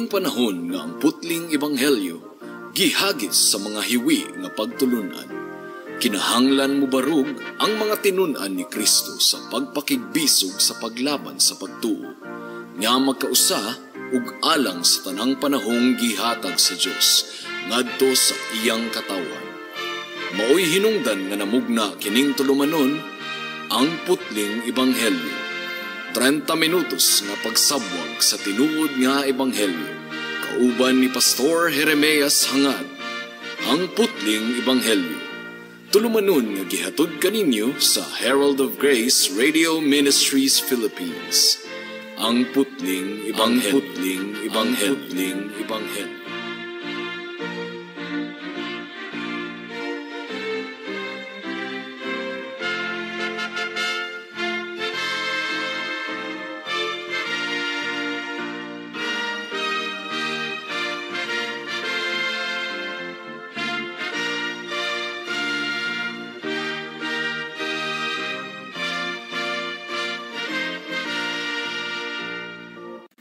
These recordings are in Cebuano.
Karong panahon nga ang putling ebanghelyo gihagis sa mga hiwi nga pagtulunan, kinahanglan mobarog ang mga tinun-an ni Kristo sa pagpakigbisog sa paglaban sa pagtuo, nga magkausa ug alang sa tanang panahong gihatag sa Dios ngadto sa iyang katawhan. Maoy hinungdan nga namugna kining tulumanon, ang putling ebanghelyo. 30 minutos nga pagsabwag sa tinuod nga ebanghelyo. Kauban ni Pastor Jeremias Hangad, ang putling ebanghelyo. Tulumanon nga gihatod kaninyo sa Herald of Grace Radio Ministries Philippines. Ang putling ebanghelyo. Putling ebanghelyo. Putling ebanghelyo.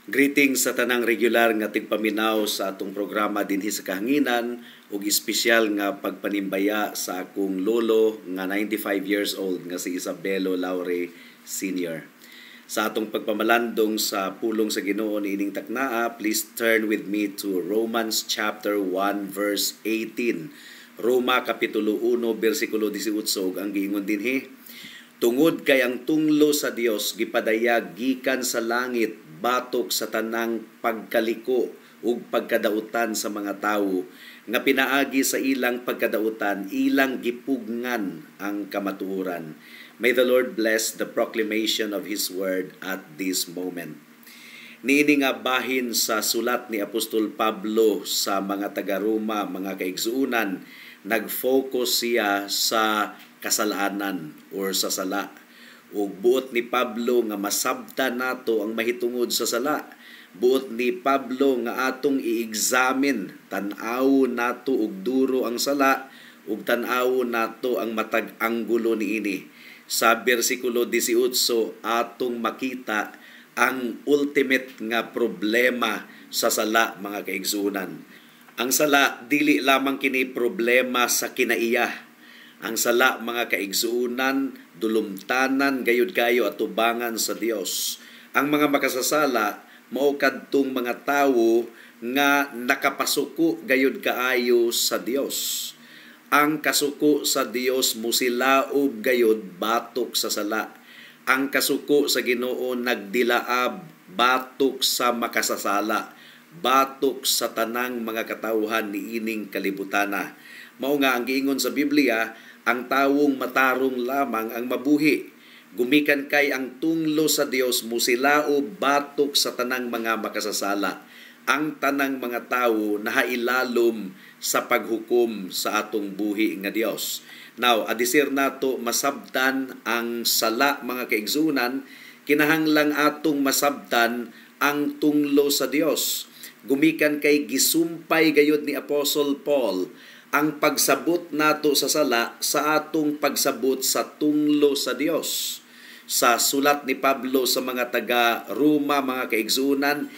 Greetings sa tanang regular nga tigpaminaw sa atong programa dinhi sa Kahanginan ug espesyal nga pagpanimbaya sa akong lolo nga 95 years old nga si Isabelo Laure Sr. Sa atong pagpamalandong sa pulong sa Ginoo niining taknaa, please turn with me to Romans chapter 1 verse 18. Roma kapitulo 1 bersikulo 18 ug ang giingon dinhi, tungod kay ang tunglo sa Dios gipadayag gikan sa langit batok sa tanang pagkaliko ug pagkadautan sa mga tawo nga pinaagi sa ilang pagkadautan ilang gipugngan ang kamatuoran. May the Lord bless the proclamation of His word at this moment. Niini nga bahin sa sulat ni Apostol Pablo sa mga taga-Roma, mga kaigsuonan, nag-focus siya sa kasalanan or sa sala. Ug buot ni Pablo nga masabtan nato ang mahitungod sa sala. Buot ni Pablo nga atong i-examine, tan-aw nato og duro ang sala ug tan-aw nato ang matag anggulo niini. Sa bersikulo 18 atong makita ang ultimate nga problema sa sala, mga kaigsuonan. Ang sala dili lamang kini problema sa kinaiya. Ang sala, mga kaigsuonan, dulumtanan gayud kayo at tubangan sa Dios. Ang mga makasasala mao kadtong mga tawo nga nakapasuko gayud kaayo sa Dios. Ang kasuko sa Dios musilaob gayud batok sa sala. Ang kasuko sa Ginoo nagdilaab batok sa makasasala, batok sa tanang mga katawhan niining kalibutana. Mao nga ang giingon sa Biblia, ang tawong matarong lamang ang mabuhi. Gumikan kay ang tunglo sa Dios musilao batok sa tanang mga makasasala. Ang tanang mga tawo nahailalom sa paghukom sa atong buhi nga Dios. Now, adisir nato masabtan ang sala, mga kaigsuonan, kinahanglang atong masabtan ang tunglo sa Dios. Gumikan kay gisumpay gayud ni Apostle Paul ang pagsabot nato sa sala sa atong pagsabot sa tunglo sa Dios. Sa sulat ni Pablo sa mga taga-Roma, mga kaigsuonan,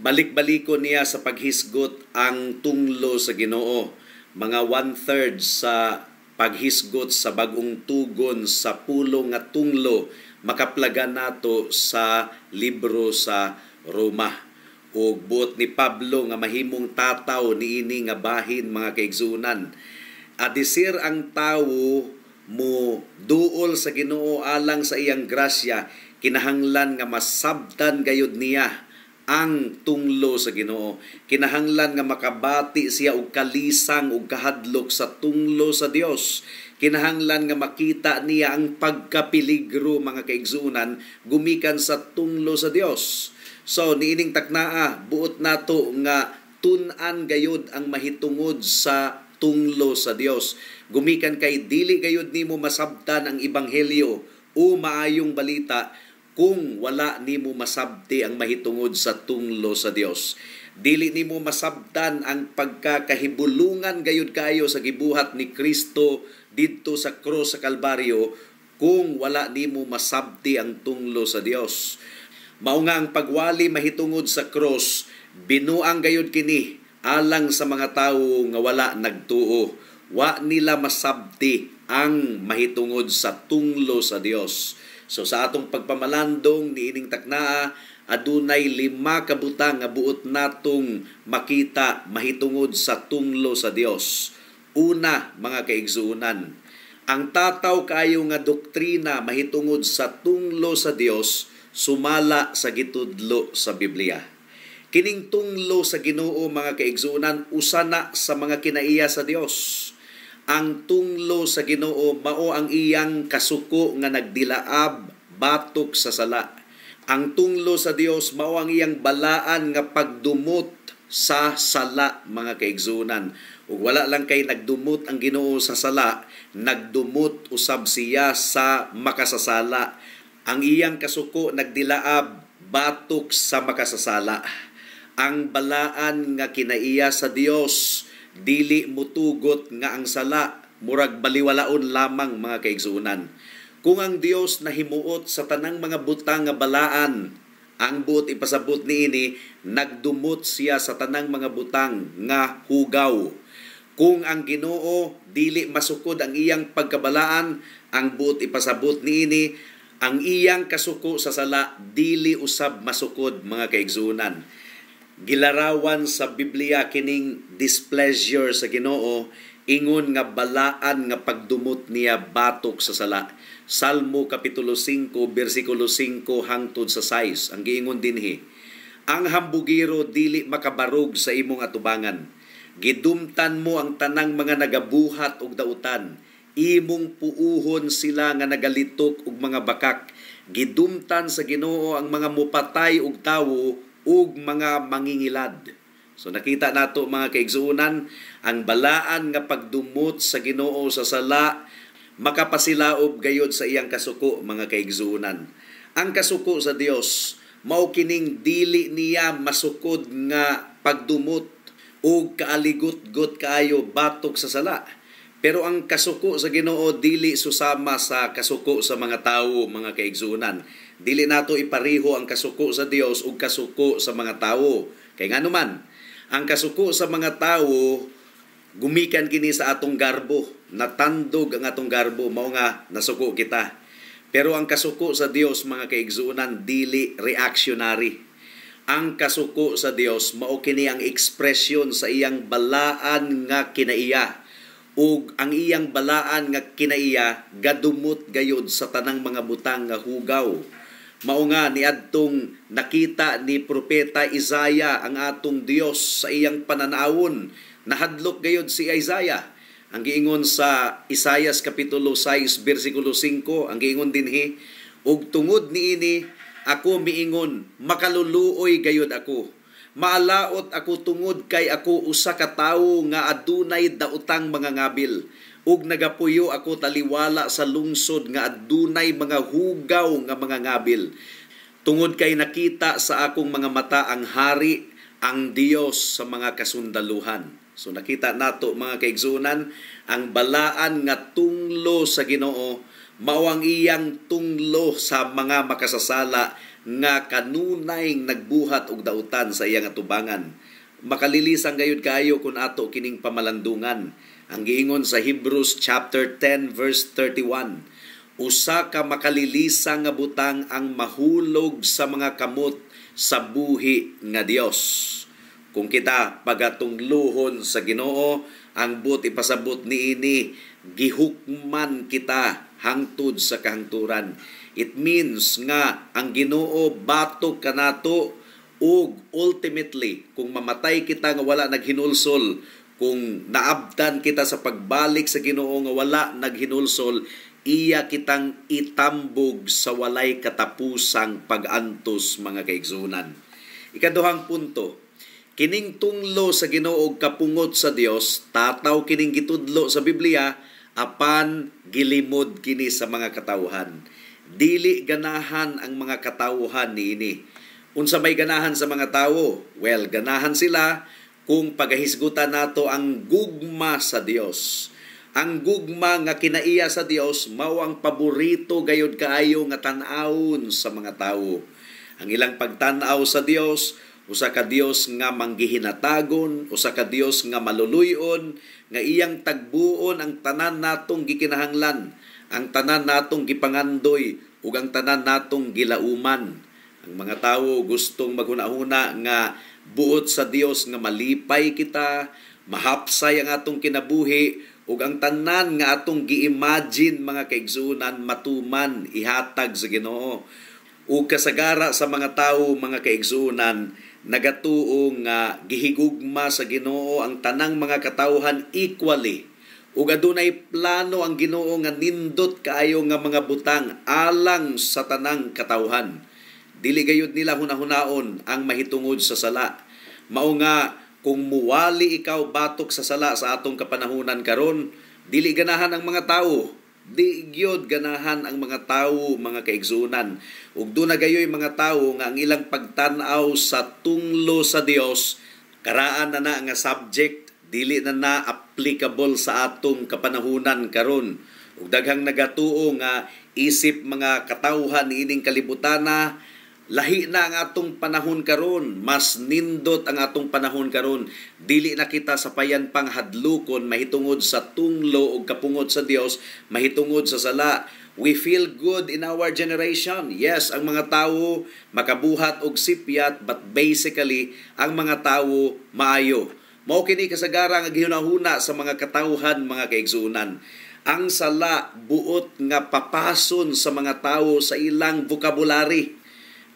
balik-baliko niya sa paghisgot ang tunglo sa Ginoo. Mga 1/3 sa paghisgot sa bagong tugon sa pulo nga tunglo makaplagan nato sa libro sa Roma. Ug buot ni Pablo nga mahimong tataw niini nga bahin, mga kaigsuonan. Adisir ang tawo mo duol sa Ginoo alang sa iyang grasya, kinahanglan nga masabtan gayud niya ang tunglo sa Ginoo. Kinahanglan nga makabati siya og kalisang og kahadlok sa tunglo sa Dios. Kinahanglan nga makita niya ang pagkapeligro, mga kaigsuonan, gumikan sa tunglo sa Dios. So, niining taknaa, buot nato nga tun-an gayud ang mahitungod sa tunglo sa Dios. Gumikan kay dili gayud nimo masabtan ang ebanghelyo o maayong balita kung wala nimo masabti ang mahitungod sa tunglo sa Dios. Dili nimo masabtan ang pagkakahibulungan gayud kayo sa gibuhat ni Kristo didto sa krus sa Kalbaryo kung wala nimo masabti ang tunglo sa Dios. Mao nga ang pagwali mahitungod sa krus Binuang gayud kini alang sa mga tawo nga wala nagtuo. Wa nila masabti ang mahitungod sa tunglo sa Dios. So sa atong pagpamalandong niining taknaa, adunay 5 ka butang nga buot natong makita mahitungod sa tunglo sa Dios. Una, mga kaigsuonan, ang tataw kaayo nga doktrina mahitungod sa tunglo sa Dios sumala sa gitudlo sa Biblia. Kining tunglo sa Ginoo, mga kaigsuonan, usa na sa mga kinaiya sa Dios. Ang tunglo sa Ginoo mao ang iyang kasuko nga nagdilaab batok sa sala. Ang tunglo sa Dios mao ang iyang balaan nga pagdumot sa sala, mga kaigsuonan. Ug wala lang kay nagdumot ang Ginoo sa sala, nagdumot usab siya sa makasasala. Ang iyang kasuko nagdilaab batok sa makasasala. Ang balaan nga kinaiya sa Dios dili mutugot nga ang sala murag baliwalaon lamang, mga kaigsuonan. Kung ang Dios nahimuot sa tanang mga butang nga balaan, ang buot ipasabot niini, nagdumot siya sa tanang mga butang nga hugaw. Kung ang Ginoo dili masukod ang iyang pagkabalaan, ang buot ipasabot niini, ang iyang kasuko sa sala dili usab masukod, mga kaigsuonan. Gilarawan sa Biblia kining displeasure sa Ginoo, ingon nga balaan nga pagdumot niya batok sa sala. Salmo kapitulo 5 bersikulo 5 hangtod sa 6 ang giingon dinhi: Ang hambugiro dili makabarog sa imong atubangan. Gidumtan mo ang tanang mga nagabuhat og dautan. Imong puuhon sila nga nagalitok og mga bakak. Gidumtan sa Ginoo ang mga mupatay og tawo ug mga mangingilad. So nakita nato, mga kaigsuonan, ang balaan nga pagdumot sa Ginoo sa sala makapasilaob gayod sa iyang kasuko, mga kaigsuonan. Ang kasuko sa Dios mao kining dili niya masukod nga pagdumot ug kaaligot-got kaayo batok sa sala. Pero ang kasuko sa Ginoo dili susama sa kasuko sa mga tawo, mga kaigsuonan. Dili nato ipariho ang kasuko sa Dios ug kasuko sa mga tawo. Kay nganuman, ang kasuko sa mga tawo gumikan kini sa atong garbo, natandog ang atong garbo, mao nga nasuko kita. Pero ang kasuko sa Dios, mga kaigsuonan, dili reactionary. Ang kasuko sa Dios mao kini ang ekspresyon sa iyang balaan nga kinaiya. Ug ang iyang balaan nga kinaiya gadumot gayod sa tanang mga butang nga hugaw. Mao nga niadtong nakita ni Propeta Isaiah ang atong Dios sa iyang pananawon. Nahadlok gayod si Isaiah. Ang giingon sa Isaias kapitulo 6 bersikulo 5, ang giingon dinhi, ug tungod niini ako miingon, makaluluoy gayod ako. Maalaot ako tungod kay ako usa ka tawo nga adunay daotang mga ngabil, ug nagapuyo ako taliwala sa lungsod nga adunay mga hugaw nga mga ngabil. Tungod kay nakita sa akong mga mata ang hari, ang Dios sa mga kasundaluhan. So nakita nato, mga kaigsuonan, ang balaan nga tunglo sa Ginoo mao ang iyang tunglo sa mga makasasala nga kanunay nagbuhat og dautan sa iyang atubangan. Makalilisang gayud kaayo kun ato kining pamalandungan. Ang giingon sa Hebrews chapter 10 verse 31, usa ka makalilisang nga butang ang mahulog sa mga kamot sa buhi nga Dios. Kung kita pagatungluhon sa Ginoo, ang buot ipasabot niini, gihukman kita hangtod sa kahangturan. It means nga ang Ginoo batok kanato ug ultimately kung mamatay kita nga wala naghinulsol, kung naabtan kita sa pagbalik sa Ginoo nga wala naghinulsol, iya kitang itambog sa walay katapusang pag-antos, mga kaigsunan. Ikaduhang punto, kining tunglo sa Ginoo og kapungot sa Dios, tataw kining gitudlo sa Biblia, apan gilimod kini sa mga katawhan. Dili ganahan ang mga katawhan niini. Unsa may ganahan sa mga tawo? Well, ganahan sila kung pagahisgutan nato ang gugma sa Dios. Ang gugma nga kinaiya sa Dios mao ang paborito gayud kaayo nga tan-awon sa mga tawo. Ang ilang pagtan-aw sa Dios Usa ka Dios nga manggihinatagon, usa ka Dios nga maluluyon, nga iyang tagbuon ang tanan natong gikinahanglan, ang tanan natong gipangandoy, ug ang tanan natong gilauman. Ang mga tawo gustong maghuna-huna nga buot sa Dios nga malipay kita, mahapsay ang atong kinabuhi, ug ang tanan nga atong gi-imagine, mga kaigsuonan, matuman, ihatag sa Ginoo. Ug kasagara sa mga tawo, mga kaigsuonan, nagatuo nga gihigugma sa Ginoo ang tanang mga katawhan equally. Ug adunay plano ang Ginoo nga nindot kaayo nga mga butang alang sa tanang katawhan. Dili gayud nila hunahunaon ang mahitungod sa sala. Mao nga kung muwali ikaw batok sa sala sa atong kapanahunan karon, dili ganahan ang mga tawo. Di gyud ganahan ang mga tawo, mga kaigsuonan. Ug duna gayoy mga tawo nga ang ilang pagtan-aw sa tunglo sa Dios, karaan na na nga subject, dili na na applicable sa atong kapanahunan karon. Ug daghang nagatuo nga isip mga katawhan niining kalibutana, lahi na ang atong panahon karon, mas nindot ang atong panahon karon. Dili na kita sapayan pang hadlukon mahitungod sa tunglo og kapungot sa Dios, mahitungod sa sala. We feel good in our generation. Yes, ang mga tawo makabuhat og sipyat, but basically ang mga tawo maayo. Mao kini kasagara nga gihunahuna sa mga katawhan, mga kaigsuonan. Ang sala buot nga papason sa mga tawo sa ilang vocabulary.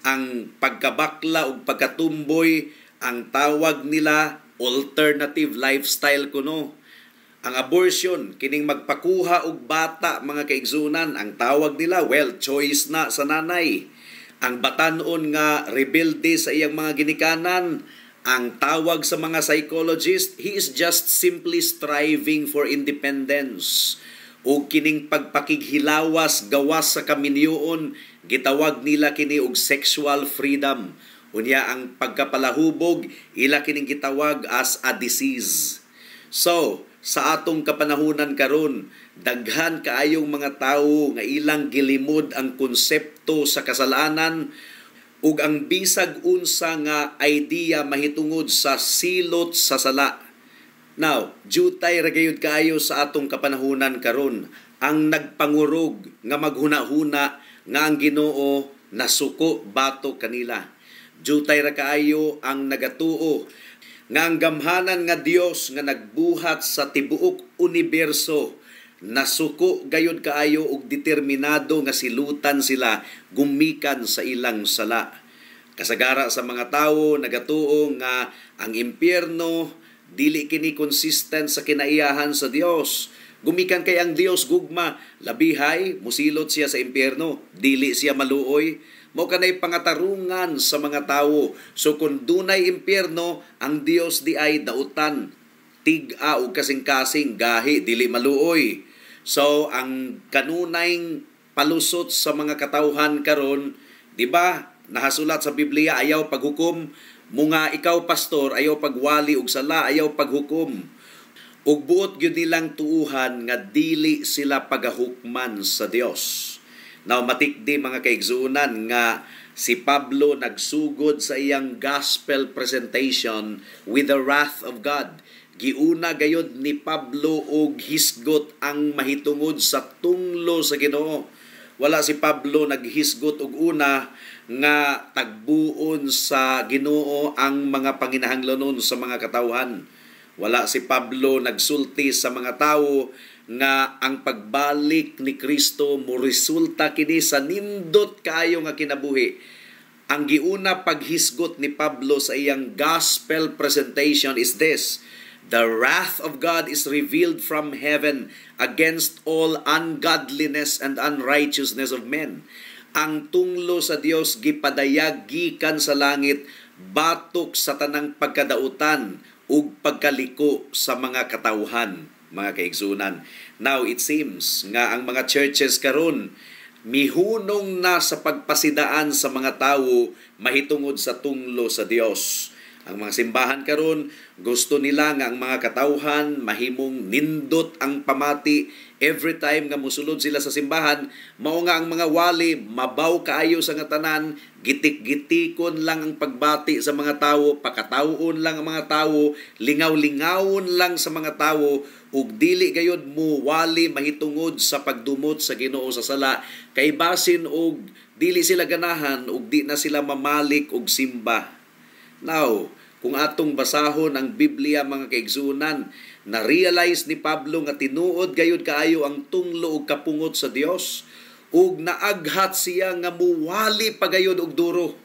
Ang pagkabakla ug pagkatumboy, ang tawag nila alternative lifestyle kuno. Ang abortion, kining magpakuha og bata, mga kaigsuonan, ang tawag nila, well, choice na sa nanay. Ang batanon nga rebelde sa iyang mga ginikanan, ang tawag sa mga psychologist, he is just simply striving for independence. O kining pagpakighilawas gawas sa kaminyoon, gitawag nila kini og sexual freedom. Unya ang pagkapalahubog, ila kining gitawag as a disease. So, sa atong kapanahunan karon, daghan kaayong mga tawo nga ilang gilimod ang konsepto sa kasalanan ug ang bisag unsa nga idea mahitungod sa silot sa sala. Now, jutay ra gayud kaayo sa atong kapanahunan karon ang nagpangurog nga maghuna-huna nga ang Ginoo nasuko batok kanila. Jutay ra kaayo ang nagatuo nga ang gamhanan nga Dios nga nagbuhat sa tibuok universo nasuko gayud kaayo og determinado nga silutan sila gumikan sa ilang sala. Kasagara sa mga tawo nagatuo nga ang impyerno dili kini consistent sa kinaiyahan sa Dios. Gumikan kay ang Dios gugma, labihay musilot siya sa impyerno, dili siya maluoy. Mao kanay pangatarungan sa mga tawo. So kung dunay impyerno, ang Dios di ay dautan, tig-a og kasing-kasing, gahi dili maluoy. So ang kanunay palusot sa mga katawhan karon, di ba? Nahasulat sa Biblia, ayaw paghukom. Mga ikaw pastor, ayaw pagwali og sala, ayaw paghukom. Ug buot gyud nilang tuuhan nga dili sila pagahukman sa Dios. Now matikdi, mga kaigsuonan, nga si Pablo nagsugod sa iyang gospel presentation with the wrath of God. Giuna gayod ni Pablo og hisgot ang mahitungod sa tunglo sa Ginoo. Wala si Pablo naghisgot og una nga tagbuon sa Ginoo ang mga panginahanglanon sa mga katawhan. Wala si Pablo nagsulti sa mga tawo nga ang pagbalik ni Kristo mo resulta kini sa nindot kaayo nga kinabuhi. Ang giuna paghisgot ni Pablo sa iyang gospel presentation is this: "The wrath of God is revealed from heaven against all ungodliness and unrighteousness of men." Ang tunglo sa Dios gipadayag gikan sa langit batok sa tanang pagkadautan ug pagkaliko sa mga katawhan, mga kaigsuonan. Now it seems nga ang mga churches karon mihunong na sa pagpasidaan sa mga tawo mahitungod sa tunglo sa Dios. Ang mga simbahan karon gusto nila nga ang mga katawhan mahimong nindot ang pamati every time nga musulod sila sa simbahan, mao nga ang mga wali mabaw kaayo sa nga tanan, gitik-gitikon lang ang pagbati sa mga tawo, pakatawon lang ang mga tawo, lingaw-lingawon lang sa mga tawo, ug dili gayod mo wali mahitungod sa pagdumot sa Ginoo sa sala kay basin og dili sila ganahan ug di na sila mamalik og simba. Now, kung atong basahon ang Biblia, mga kaigsuonan, na-realize ni Pablo nga tinuod gayud kaayo ang tunglo ug kapungot sa Dios, ug naaghat siya nga muwali pagayod og duro.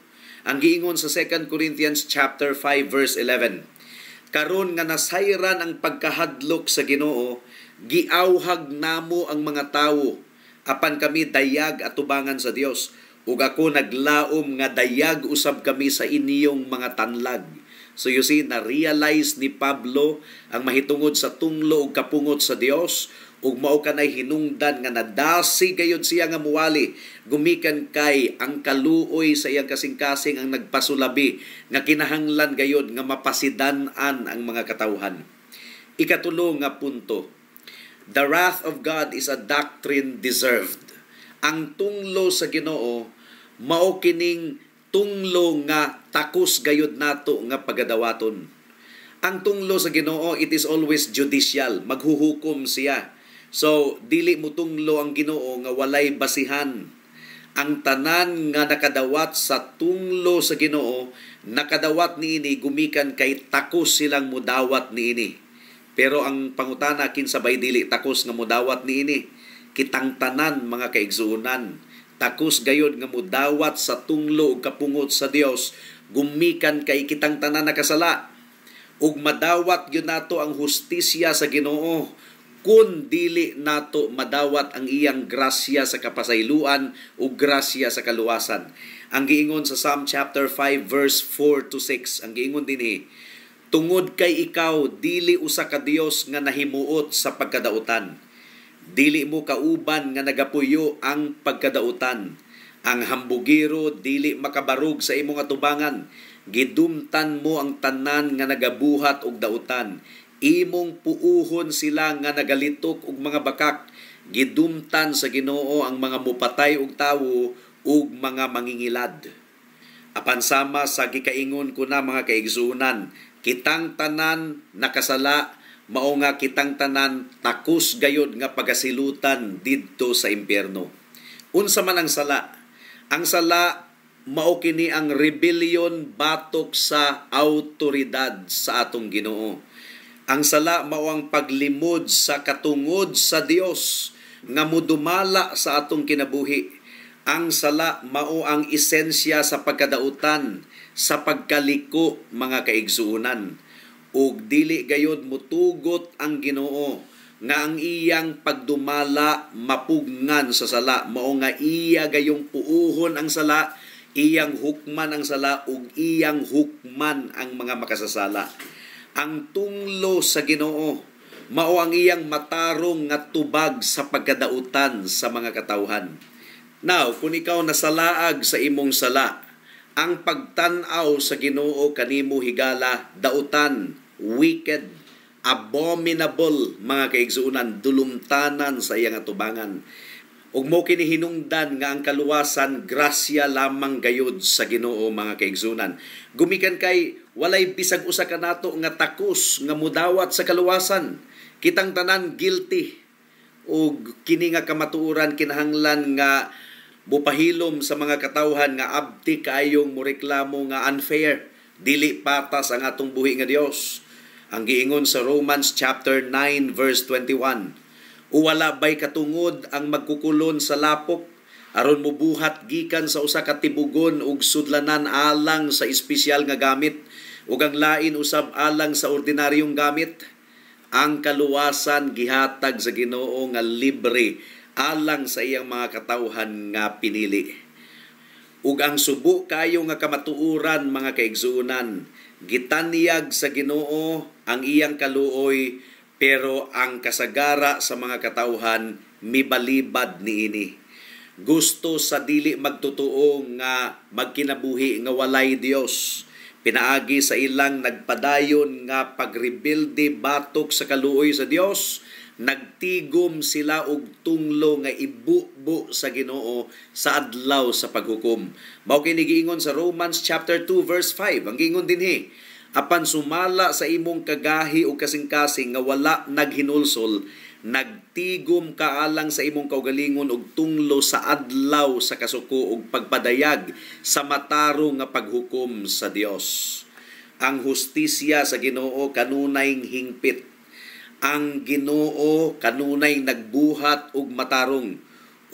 Ang giingon sa 2 Corinthians chapter 5 verse 11, karon nga nasayran ang pagkahadlok sa Ginoo, giawhag namo ang mga tawo, apan kami dayag atubangan sa Dios, ug ako naglaom nga dayag usab kami sa inyong mga tanlag. So you see, na-realize ni Pablo ang mahitungod sa tunglo ug kapungot sa Dios, ug mao kanay hinungdan nga nadasi gayud siya nga muwali gumikan kay ang kaluoy sa iyang kasing-kasing ang nagpasulabi nga kinahanglan gayud nga mapasidan-an ang mga katawhan. Ikatulo nga punto, the wrath of God is a doctrine deserved. Ang tunglo sa Ginoo mao kining tunglo nga takos gayud nato nga pagadawaton. Ang tunglo sa Ginoo, it is always judicial, maghuhukom siya. So dili mo tunglo ang Ginoo nga walay basihan. Ang tanan nga nakadawat sa tunglo sa Ginoo, nakadawat niini gumikan kay takos silang mudawat niini. Pero ang pangutana, kinsa bay dili takos nga mudawat niini? Kitang tanan, mga kaigsuonan, takos gayod nga mudawat sa tunglo ug kapungot sa Dios gumikan kay kitang tanan nakasala. Ug madawat gyud nato ang hustisya sa Ginoo kun dili nato madawat ang iyang grasya sa kapasayloan ug grasya sa kaluwasan. Ang giingon sa Psalm chapter 5 verse 4 to 6, ang giingon dinhi, tungod kay ikaw dili usa ka Dios nga nahimuot sa pagkadautan, dili mo kauban nga nagapuyo ang pagkadautan. Ang hambugiro dili makabarog sa imong atubangan. Gidumtan mo ang tanan nga nagabuhat og dautan. Imong puuhon sila nga nagalitok og mga bakak. Gidumtan sa Ginoo ang mga mupatay og tawo ug mga mangingilad. Apan sama sa gikaingon ko na, mga kaigsuonan, kitang tanan nakasala, mao nga kitang tanan takos gayod nga pagasilutan didto sa impyerno. Unsa man ang sala? Ang sala mao kini ang rebellion batok sa autoridad sa atong Ginoo. Ang sala mao ang paglimod sa katungod sa Dios nga mudumala sa atong kinabuhi. Ang sala mao ang esensya sa pagkadautan, sa pagkaliko, mga kaigsuonan. Ug dili gayod mutugot ang Ginoo nga ang iyang pagdumala mapugngan sa sala. Mao nga iya gayong puuhon ang sala, iyang hukman ang sala, ug iyang hukman ang mga makasasala. Ang tunglo sa Ginoo mao ang iyang matarong nga tubag sa pagkadautan sa mga katawhan. Now, kung ikaw nasalaag sa imong sala, ang pagtan-aw sa Ginoo kanimo higala dautan, wicked, abominable, mga kaigsuonan, dulumtanan sa iyang atubangan. Ug mo kini hinungdan nga ang kaluwasan grasya lamang gayud sa Ginoo, mga kaigsuonan. Gumikan kay walay bisag usa ka nato nga takos nga mudawat sa kaluwasan. Kitang tanan guilty. Ug kini nga kamatuoran kinahanglan nga mupahilom sa mga katawhan nga abti kaayong moreklamo nga unfair, dili patas ang atong buhi nga Dios. Ang giingon sa Romans chapter 9 verse 21, wala bay katungod ang magkukulon sa lapok aron mobuhat gikan sa usa ka tibugon ug sudlanan alang sa espesyal nga gamit ug ang lain usab alang sa ordinaryong gamit. Ang kaluwasan gihatag sa Ginoo nga libre alang sa iyang mga katawhan nga pinili. Ug ang subo kayo nga kamatuoran, mga kaigsuonan, gitanyag sa Ginoo ang iyang kaluoy, pero ang kasagara sa mga katawhan mibalibad niini. Gusto sa dili magtotoo nga magkinabuhi nga walay Dios, Pinaagi sa ilang nagpadayon nga pagrebelde batok sa kaluoy sa Dios, nagtigom sila og tunglo nga ibubo sa Ginoo sa adlaw sa paghukom. Mao kini giingon sa Romans chapter 2 verse 5. Ang giingon dinhi, apan sumala sa imong kagahi ug kasing-kasing nga wala naghinulsol, nagtigom ka alang sa imong kaugalingon og tunglo sa adlaw sa kasuko ug pagpadayag sa matarong nga paghukom sa Dios. Ang hustisya sa Ginoo kanunay hingpit. Ang Ginoo kanunay nagbuhat og matarong,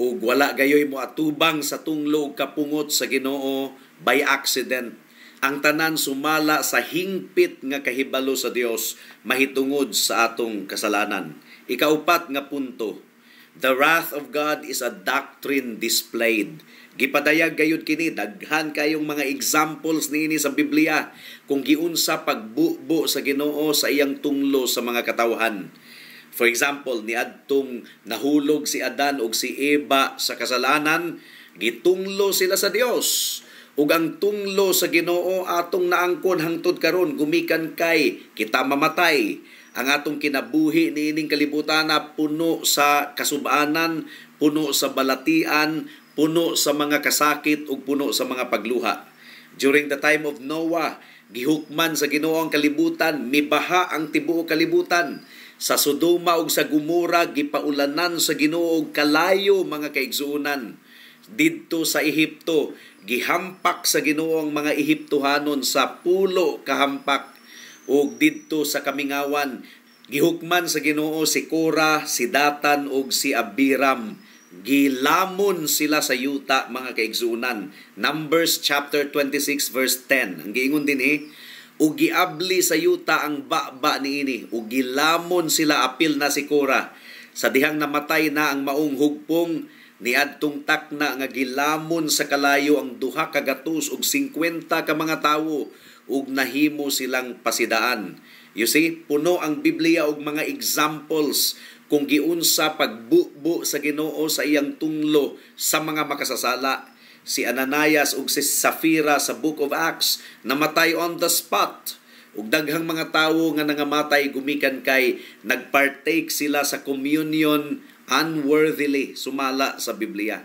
ug wala gayoy moatubang sa tunglo ug kapungot sa Ginoo by accident. Ang tanan sumala sa hingpit nga kahibalo sa Dios mahitungod sa atong kasalanan. Ikaupat nga punto, the wrath of God is a doctrine displayed. Gipadayag gayud kini, daghan kayong mga examples niini sa Biblia kung giunsa pagbubo sa Ginoo sa iyang tunglo sa mga katawhan. For example, niadtong nahulog si Adan ug si Eva sa kasalanan, gitunglo sila sa Dios. Ug ang tunglo sa Ginoo atong naangkon hangtod karon gumikan kay kita mamatay. Ang atong kinabuhi niining kalibutan na puno sa kasubanan, puno sa balatian, puno sa mga kasakit ug puno sa mga pagluha. During the time of Noah, gihukman sa Ginoo ang kalibutan, mibaha ang tibuok kalibutan. Sa Sodoma ug sa Gomora gipaulanan sa Ginoo og kalayo, mga kaigsuonan. Didto sa Ehipto, gihampak sa Ginoo ang mga Ehiptohanon sa 10 kahampak. Ug didto sa kamingawan, gihukman sa Ginoo si Kora, si Datan ug si Abiram. Gilamon sila sa yuta, mga kaigsuonan. Numbers chapter 26 verse 10. Ang giingon dinhi, ug giabli sa yuta ang baba niini, ug gilamon sila apil na si Kora. Sa dihang namatay na ang maong hugpong, niadtong takna nga gilamon sa kalayo ang 250 ka mga tawo, ug nahimo silang pasidaan. You see, puno ang Biblia og mga examples kung giunsa pagbubo sa Ginoo sa iyang tunglo sa mga makasasala. Si Ananias ug si Safira sa Book of Acts namatay on the spot. Ug daghang mga tawo nga nangamatay gumikan kay nagpartake sila sa communion unworthily sumala sa Biblia.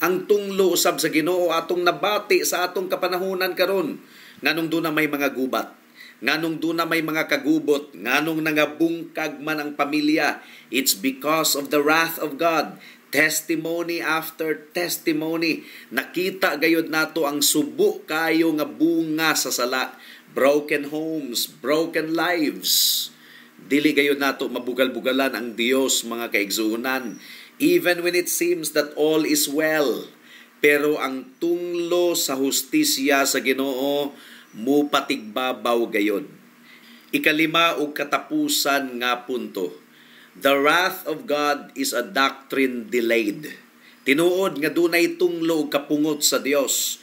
Ang tunglo usab sa Ginoo atong nabati sa atong kapanahunan karon. Nganong duna may mga gubat, nganong duna may mga kagubot, nganong nangabungkag man ang pamilya, it's because of the wrath of God. Testimony after testimony, nakita gayod nato ang subo kayo nga bunga sa sala. Broken homes, broken lives. Dili gayod nato mabugal-bugalan ang Dios, mga kaigsuonan, even when it seems that all is well. Pero ang tunglo sa hustisya sa Ginoo mupatigbabaw gayod. Ikalima ug katapusan nga punto, the wrath of God is a doctrine delayed. Tinuod nga dunay tunglo ug kapungot sa Dios,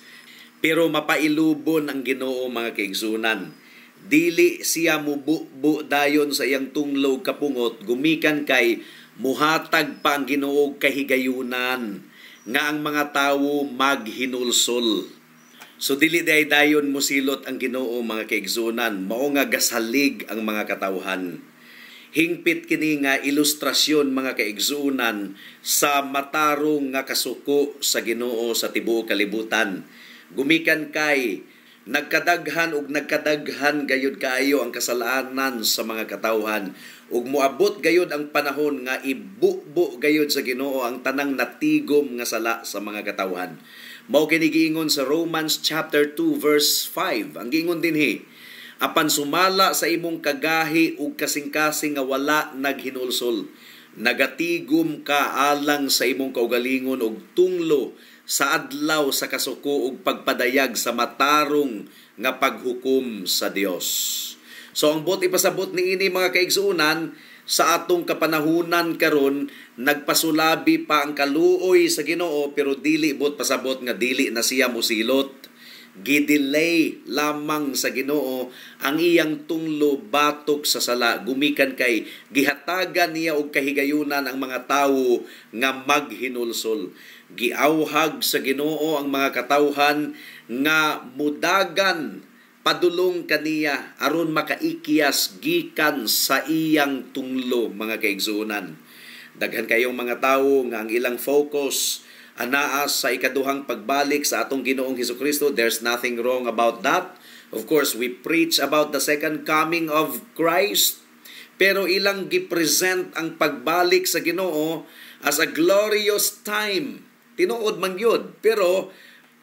pero mapailubon ang Ginoo, mga kaigsuonan. Dili siya mububo dayon sa iyang tunglo ug kapungot gumikan kay muhatag pa ang Ginoo og kahigayunan nga ang mga tawo maghinulsol. So dili day dayon musilot ang Ginoo, mga kaigsuonan, mao nga gasalig ang mga katawhan. Hingpit kini nga ilustrasyon, mga kaigsuonan, sa matarong nga kasuko sa Ginoo sa tibuok kalibutan. Gumikan kay nagkadaghan ug nagkadaghan gayud kaayo ang kasalanan sa mga katawhan, ug moabot gayud ang panahon nga ibubo gayud sa Ginoo ang tanang natigom nga sala sa mga katawhan. Mao kini giingon sa Romans chapter 2 verse 5. Ang giingon dinhi, apan sumala sa imong kagahi ug kasing-kasing nga wala naghinulsol, nagatigom ka alang sa imong kaugalingon og tunglo sa adlaw sa kasuko ug pagpadayag sa matarong nga paghukom sa Dios. So ang buot ipasabot niini, mga kaigsuonan, sa atong kapanahunan karon nagpasulabi pa ang kaluoy sa Ginoo, pero dili buot pasabot nga dili na siya mosilot. Gidelay lamang sa Ginoo ang iyang tunglo batok sa sala gumikan kay gihatagan niya og kahigayunan ang mga tawo nga maghinulsol. Giawhag sa Ginoo ang mga katawhan nga mudagan Padulong kaniya aron makaikyas gikan sa iyang tunglo, mga kaigsuonan. Daghan kayong mga tawo nga ang ilang focus anaa sa ikaduhang pagbalik sa atong Ginoong Hesukristo. There's nothing wrong about that. Of course, we preach about the second coming of Christ. Pero ilang gipresent ang pagbalik sa Ginoo as a glorious time. Tinuod man gyud, pero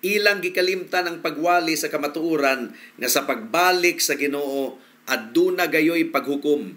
ilang gikalimtan ang pagwali sa kamatuoran nga sa pagbalik sa Ginoo aduna gayoy paghukom.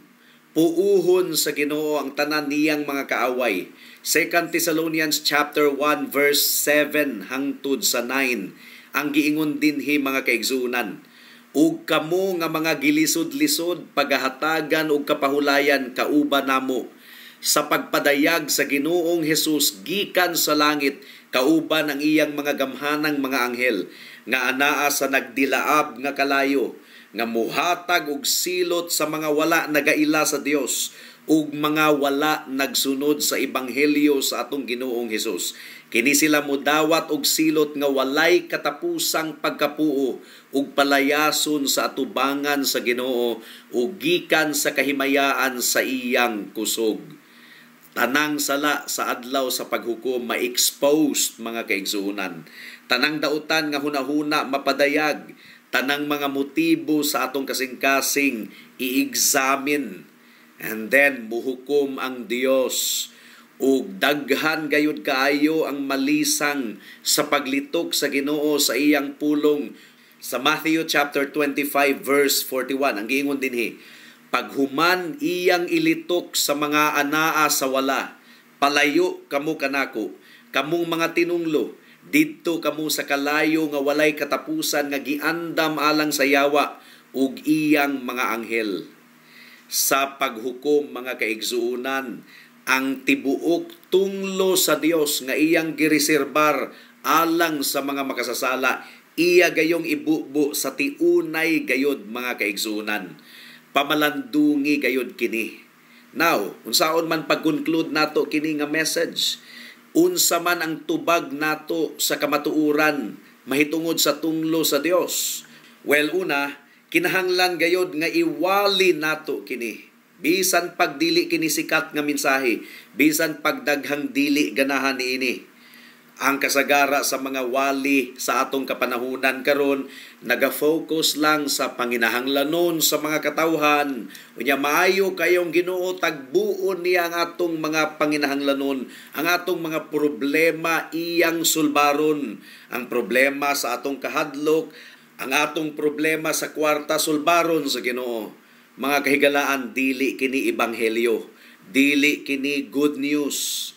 Puuhon sa Ginoo ang tanan niyang mga kaaway. 2 Thessalonians chapter 1 verse 7 hangtod sa 9 ang giingon dinhi, mga kaigsuonan. Ug kamo nga mga gilisod-lisod, pagahatagan og kapahulayan kauban namo sa pagpadayag sa Ginoong Hesus gikan sa langit kauban ang iyang mga gamhanang mga anghel nga anaa sa nagdilaab nga kalayo nga muhatag og silot sa mga wala nagaila sa Dios ug mga wala nagsunod sa ebanghelyo sa atong Ginoong Hesus. Kini sila mudawat og silot nga walay katapusang pagkapuo ug palayason sa atubangan sa Ginoo ug gikan sa kahimayaan sa iyang kusog. Tanang sala sa adlaw sa paghukom ma-exposed, mga kaigsuonan. Tanang dautan nga hunahuna mapadayag, tanang mga motibo sa atong kasing-kasing i-examine, and then muhukom ang Dios, ug daghan gayud kaayo ang malisang sa paglitok sa Ginoo sa iyang pulong. Sa Matthew chapter 25 verse 41, ang giingon dinhi, "Paghuman iyang ilitok sa mga anaa sa wala, 'Palayo kamo kanako, kamong mga tinunglo, didto kamo sa kalayo nga walay katapusan nga giandam alang sa yawa ug iyang mga anghel.'" Sa paghukom, mga kaigsuonan, ang tibuok tunglo sa Dios nga iyang gireserbar alang sa mga makasasala, iya gayong ibubo sa tiunay gayod, mga kaigsuonan. Pamalandungi gayod kini. Now, unsaon man pag-conclude nato kini nga message? Unsa man ang tubag nato sa kamatuoran mahitungod sa tunglo sa Dios? Well, una, kinahanglan gayod nga iwali nato kini. Bisan pagdili kini sikat nga mensahe, bisan pagdaghang dili ganahan niini. Ang kasagara sa mga wali sa atong kapanahunan karon naga-focus lang sa panginahanglanon sa mga katawhan. Unya maayo kayong Ginoo, tagbuon niya ang atong mga panginahanglanon, ang atong mga problema iyang sulbaron, ang problema sa atong kahadlok, ang atong problema sa kwarta, sulbaron sa Ginoo. Mga kahigalaan, dili kini ebanghelyo, dili kini good news.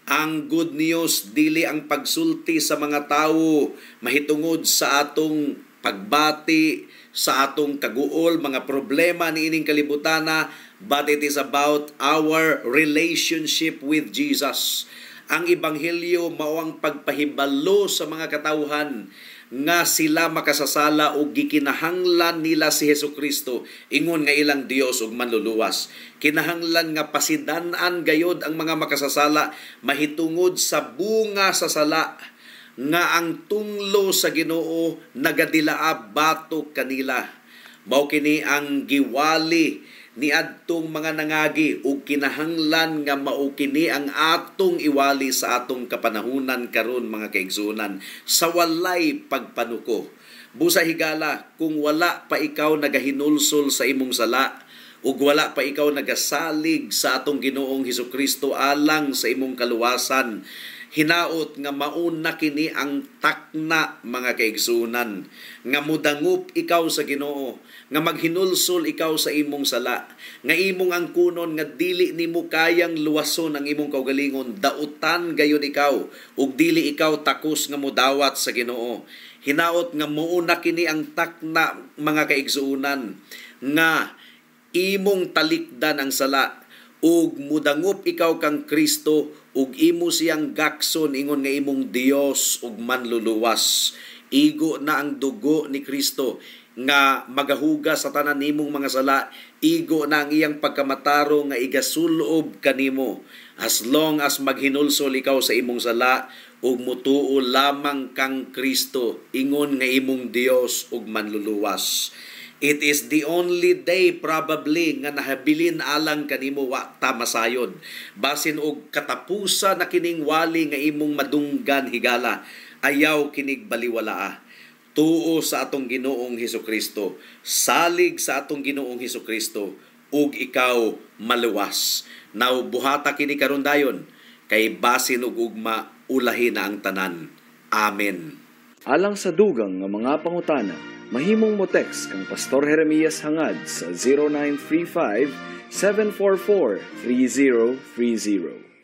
Ang good news dili ang pagsulti sa mga tawo mahitungod sa atong pagbati, sa atong kaguol, mga problema niining kalibutana, but it is about our relationship with Jesus. Ang ebanghelyo mao ang pagpahibalo sa mga katawhan nga sila makasasala ug gikinahanglan nila si Hesukristo ingon nga ilang Dios ug manluluwas. Kinahanglan nga pasidan-an gayod ang mga makasasala mahitungod sa bunga sa sala nga ang tunglo sa Ginoo nagadilaab batok kanila. Mao kini ang giwali niadtong mga nangagi ug kinahanglan nga mao kini ang atong iwali sa atong kapanahunan karon, mga kaigsuonan, sa walay pagpanuko. Busa higala, kung wala pa ikaw nagahinulsol sa imong sala ug wala pa ikaw nagasalig sa atong Ginoong Hesukristo alang sa imong kaluwasan, hinaot nga mauna kini ang takna, mga kaigsuonan, nga mudangup ikaw sa Ginoo, nga maghinulsol ikaw sa imong sala, nga imong angkunon nga dili nimo kayang luwason ang imong kaugalingon, dautan gayon ikaw ug dili ikaw takos nga mudawat sa Ginoo. Hinaot nga muuna kini ang takna, mga kaigsuonan, nga imong talikdan ang sala ug mudangup ikaw kang Kristo ug imo siyang gakson ingon nga imong Dios ug manluluwas. Igo na ang dugo ni Kristo. nga magahugas sa tanan nimong mga sala. Igo na ang iyang pagkamatarong nga igasulob kanimo as long as maghinulsol ikaw sa imong sala ug mutuo lamang kang Kristo ingon nga imong Dios ug manluluwas. It is the only day probably nga nahabilin alang kanimo, wa ta masayod. Basin og katapusan na kining wali nga imong madunggan, higala. Ayaw kinig baliwalaa. Tuo sa atong Ginoong Hesus Kristo. Salig sa atong Ginoong Hesus Kristo ug ikaw maluwas. Now buhata kini karon dayon kay basin og ugma ulahi na ang tanan. Amen. Alang sa dugang nga mga pangutana, mahimong mo text kang Pastor Jeremias Hangad sa 0935 744 3030.